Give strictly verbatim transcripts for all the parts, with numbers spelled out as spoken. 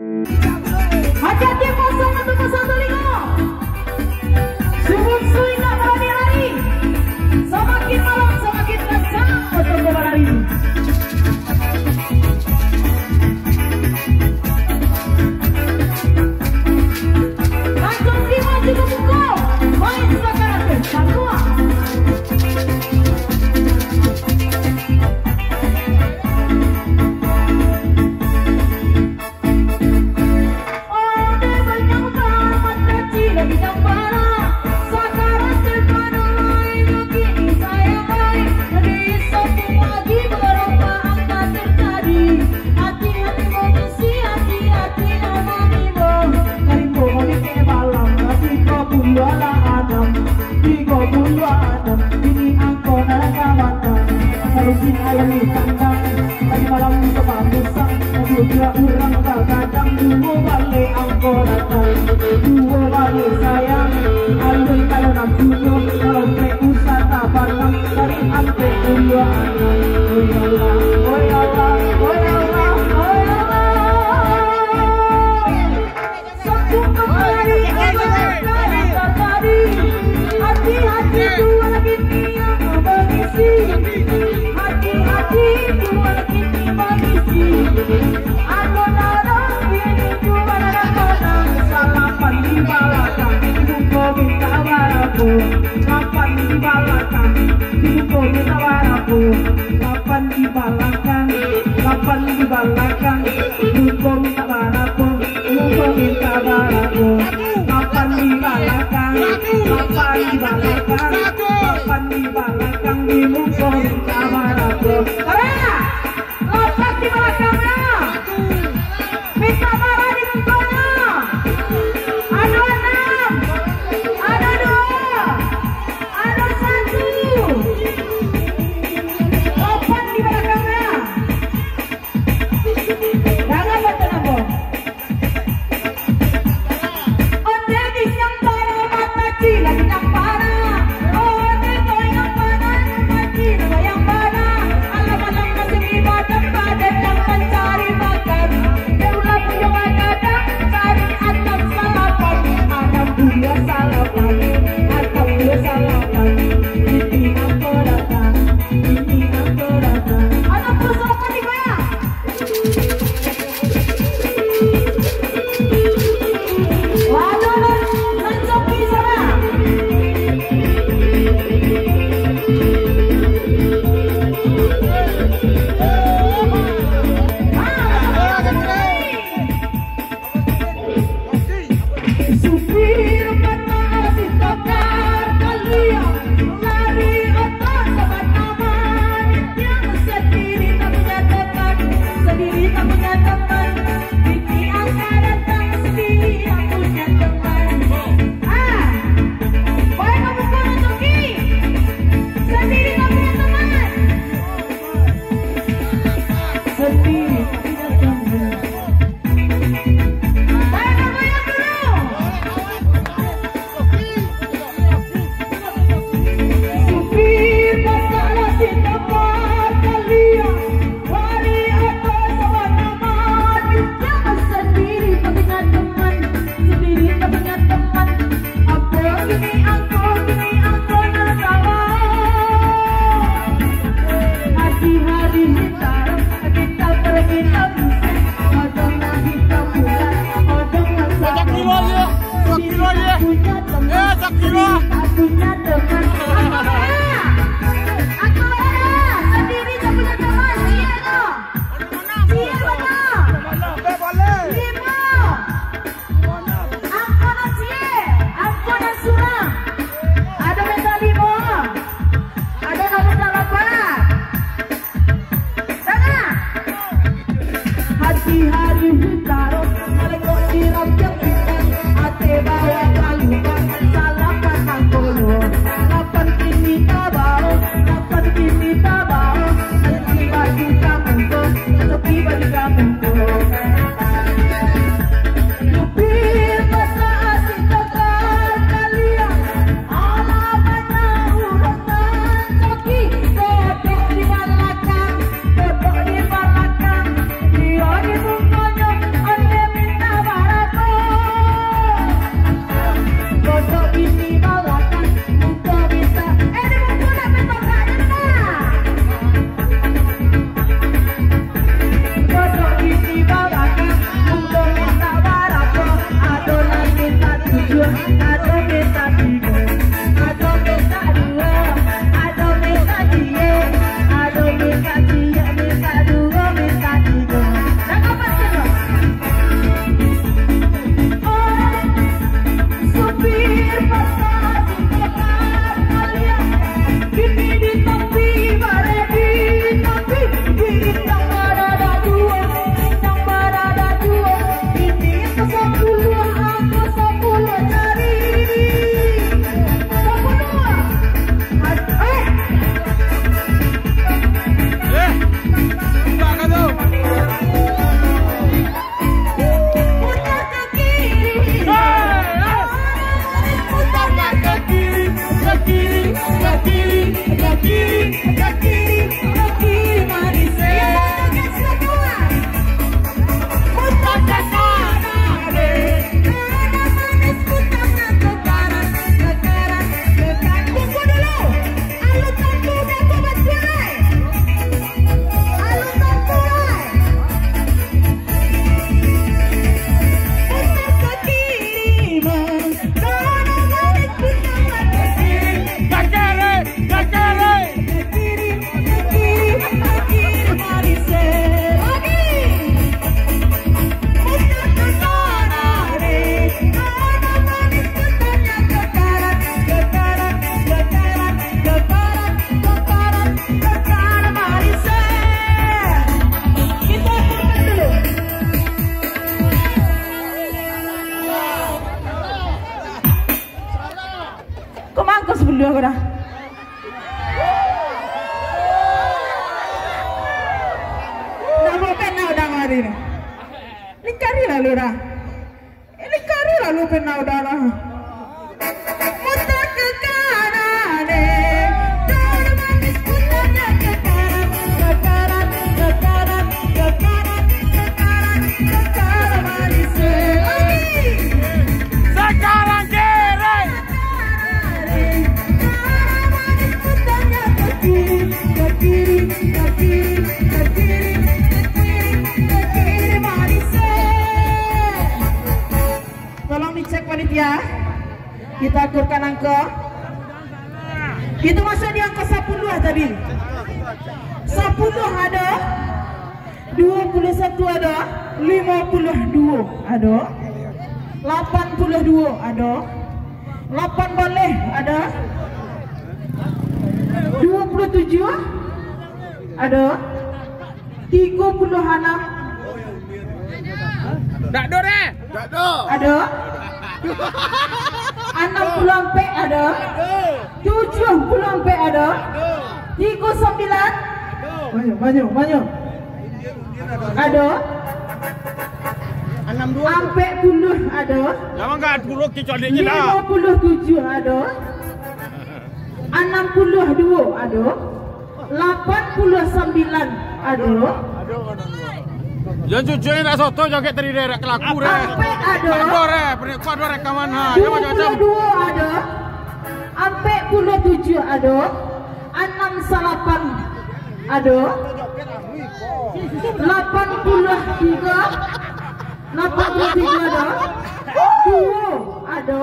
Hati-hati, kosong satu, kosong satu limo. Subuh subuh indak barani lari. Samakin malam samakin kancang motor balari. Kantong limo cukup pukul. Main sakarat tu, satua. Tigo puluah anam, kini angko nan ka matang. Sarusin ayam di kandang, tadi malam di Pamusan. Tadi kira urang bagadang, duo baleh angko datang. Duo baleh sayang, alun kalau nafsu nyo, kalau pek usah tabatang. Tadi angko puluah anam. Oh ya Allah, oh ya Allah, oh ya Allah, oh ya Allah. Hati-hati, dua lagi ni yang berisi. Hati-hati, dua lagi ni berisi. Aku larang ini cuma ada panang. Salapan di balakang, di muko minta barapo. Lapan di balakang, di muko minta barapo. Lapan di balakang, lapan di balakang, muko minta barapo. Muko minta barapo, lapan di balakang, lapan di balakang, lapan di balakang, di muko minta barapo. Tara! Lapan di balakangnya. Minta bara di mukonya. Ado anam. Ado duo. Ado satu. Lapan di balakangnya. Jangan baca namo. Supir patah di tokar kaliang, lari otak sabananyo, yang sendiri tak punya teman, sendiri tak punya teman. Titian Ko mangko sabuluah ko dah. Namo penau dah mari ni. Lingkari lalu dah. Eh, lingkari lalu penau dah lah. Mutar ke kanan, eh. Daun manis putarnya ke kanan, ke kanan, ke kanan, ke kanan, ke kanan, manis, eh. Lagi. Sekarang kiri. Tolong dicek panitia. Kita akurkan angka. Itu masuk di angka sapuluah tadi. Sapuluah ada. Duo puluah satu ado, limo puluah duo ado, lapan puluah duo ado, lapan baleh ado, duo puluah tujuah ado, tigo puluah anam. Dak do deh. Dak do. Ado. Anam puluah ampek ado. Tujuah puluah ampek ado. Tigo sambilan. Banyak, banyak, banyak. Ado. Anam dua. Ampek puluah ado. Lama enggak dulu kicau adiknya dah. Limo puluah tujuah ado. Anam puluah duo ado. Lapan puluah sambilan ado. Yang jujur ni nak soto joget tadi deh, nak kelaku deh. Ampek ado. Tak ada deh, pernah kau ada rekaman ha. Dia macam-macam. Duo puluah duo ado. Ampek puluah tujuah ado. Anam salapan ado. Lapan puluah tigo. Lapan puluah tigo ado. Duo ado.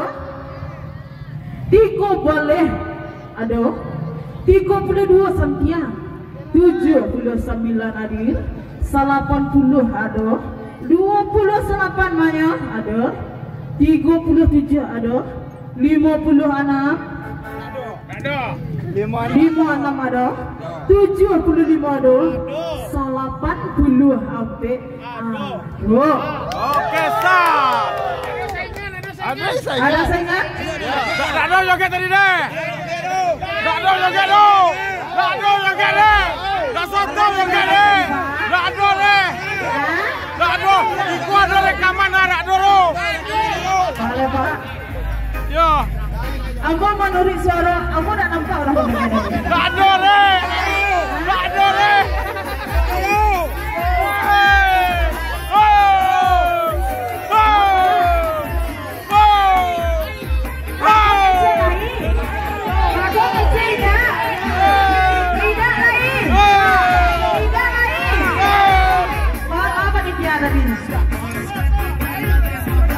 Tigo baleh ado. Tigo puluah duo santiang. Tujuah puluah sambilan hadir. Salapan puluah ado. Duo puluah salapan banyak ado. Tigo puluah tujuah ado. Limo puluah anam. Ado. Limo anam. Limo anam ado. Tujuah puluah limo ado. Salapan puluah ampek. Ado. Oke, sah. Ada saingan? Ada saingan? Tak, tak ada joget tadi deh. Tak ada joget tu. Tak ada joget deh. Tak soto joget deh. Tak ada deh. Tak ada. Iko ada rekaman lah, tak ada tu. Boleh, Pak. Yo. Ambo manuruik suaro, ambo nak nampak urang. Tak ada deh. Tak ada deh.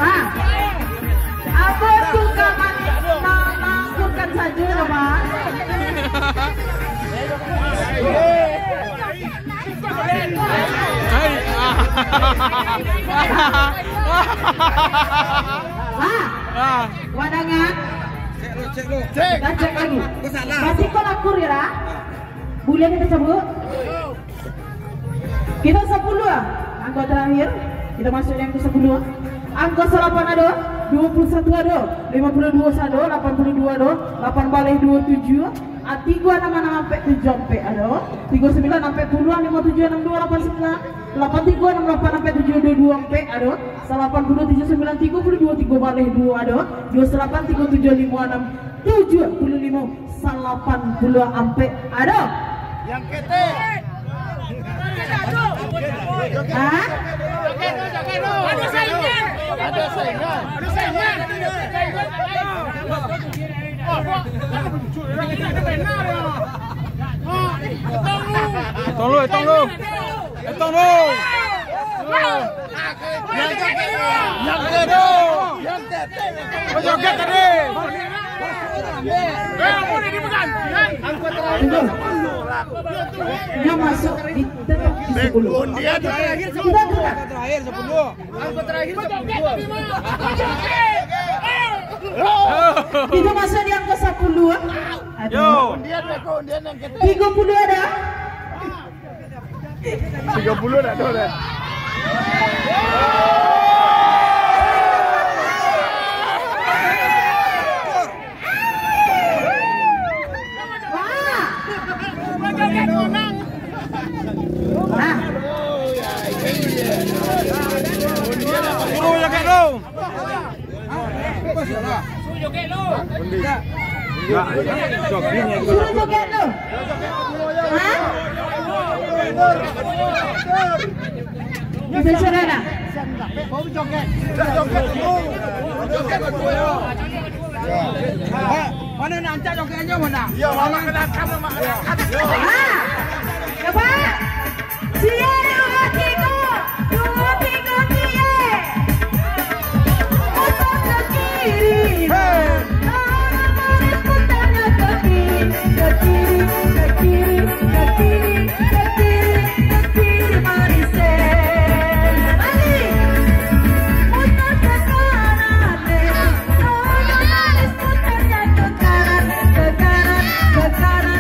Ah, apa tu kawan ma-, maangkutkan sajo lah, Pak? Hai. Ah. Ah. Wadangan. Cek. Dah cek lagi. Aku salah. Masih kau lakur ya, dah? Boleh kita cabut? Kita sapuluah. Angka terakhir, kita masuk di angka sapuluah. Angka salapan ado, duo puluah satu ado, limo puluah duo ado, lapan puluah duo ado, lapan baleh duo tujuah, ah, tigo anam anam ampek tujuah ampek ado, tigo sambilan ampek puluah, limo tujuah anam duo lapan sambilan, lapan tigo anam lapan ampek tujuah duo duo ampek ado, salapan puluah tujuah sambilan tigo puluah duo, tigo baleh duo ado, duo salapan tigo tujuah limo anam tujuah puluah limo. Salapan puluah ampek. Ado? Yang ketek. Hah? Ada saingan. Ada saingan. Ada saingan. Etong lu, etong lu. Etong lu. Yang ketek. Yang ketek. Yang ketek. Kau joget tadi. Itu. Dia masuk di tetap di sepuluh. Dia terakhir sepuluh. Kita buka. Terakhir sepuluh. Kita masuk di angka sepuluh. Aduh. Yo. Tiga puluh ada. Tiga puluh dah, dah, dah. Suruh jaga tu. Suruh joget lu. Hah? Bisa sudah dah? Mana nak ancak jogetnya mana? Hah? Coba. Sia, duo, tigo, duo, tigo, sia. Putar ke kiri. Hei. Arah baris putarnya ke kiri, ke kiri, ke kiri, ke kiri, ke kiri, ke kiri, maris, eh. Balik. Putar ke kanan, eh. Arah baris putarnya ke kanan, ke kanan, ke kanan.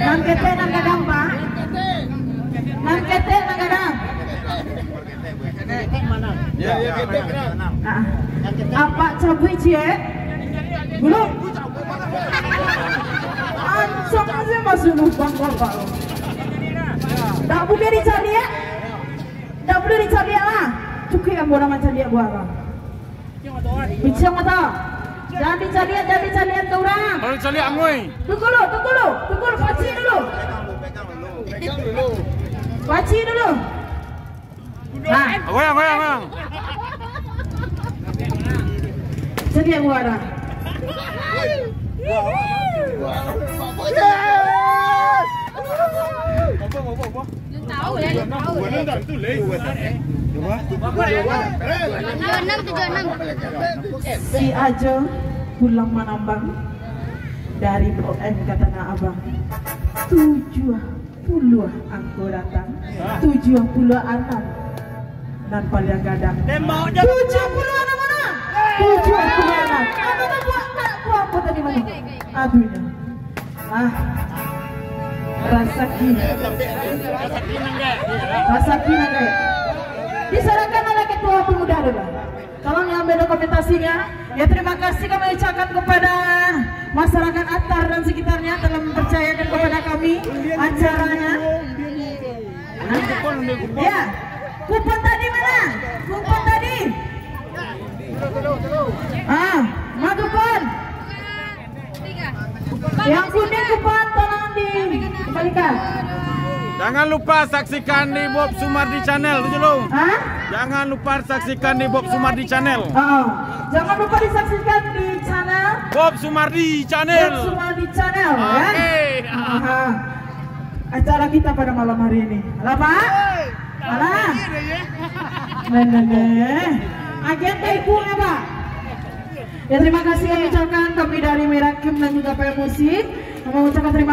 Nan ketek nan gadang, Pak. Nan ketek nan gadang. Ah. Apak cabuik ciek. Belum. Ancak aja masuk lubang, Bapak. Tak boleh dicari, ya? Tak boleh dicari, ya, lah. Cukuik ambo nak mancari buah, lah. Piciang mata. Jangan dicaliak, jangan dicaliak ka urang. Kalau dicaliak, angui. Tunggu dulu, tunggu dulu, tunggu dulu, paci dulu. Paci dulu. Nah. Goyang, goyang, goyang. Caliak ka urang. Tahu ya, tahu ya. Tujuh enam, tujuh enam. Si Ajo pulang manambang dari Blok M ka Tanah Abang. Tujuah puluah angko datang, tujuah puluah anam nan paliang gadang. Tujuah puluah anam mana? Tujuah puluah anam. Apa tu buat, buat apa tadi mana? Aduhnya. Ah. Rasaki. Rasaki nan gaek. Diserahkan oleh ketua pemuda dulu. Tolong yang ada dokumentasinya. Ya, terima kasih kami ucapkan kepada masyarakat Atar dan sekitarnya telah mempercayakan kepada kami acaranya. Ya, kupon tadi mana? Kupon tadi. Ah, ma kupon. Yang kuning kupon tolong dikembalikan. Jangan lupa saksikan di Bob Sumardi Channel, tujuh lu. Hah? Jangan lupa saksikan di Bob Sumardi Channel. Oh, jangan lupa disaksikan di channel Bob Sumardi Channel. Bob Sumardi Channel, ya. Oke. Aha. Acara kita pada malam hari ini. Alah, Pak? Alah. Nah, nah, nah. Agian ka ibu ya, Pak? Ya, terima kasih kami ucapkan, kami dari Merakim dan juga P M Musik mengucapkan terima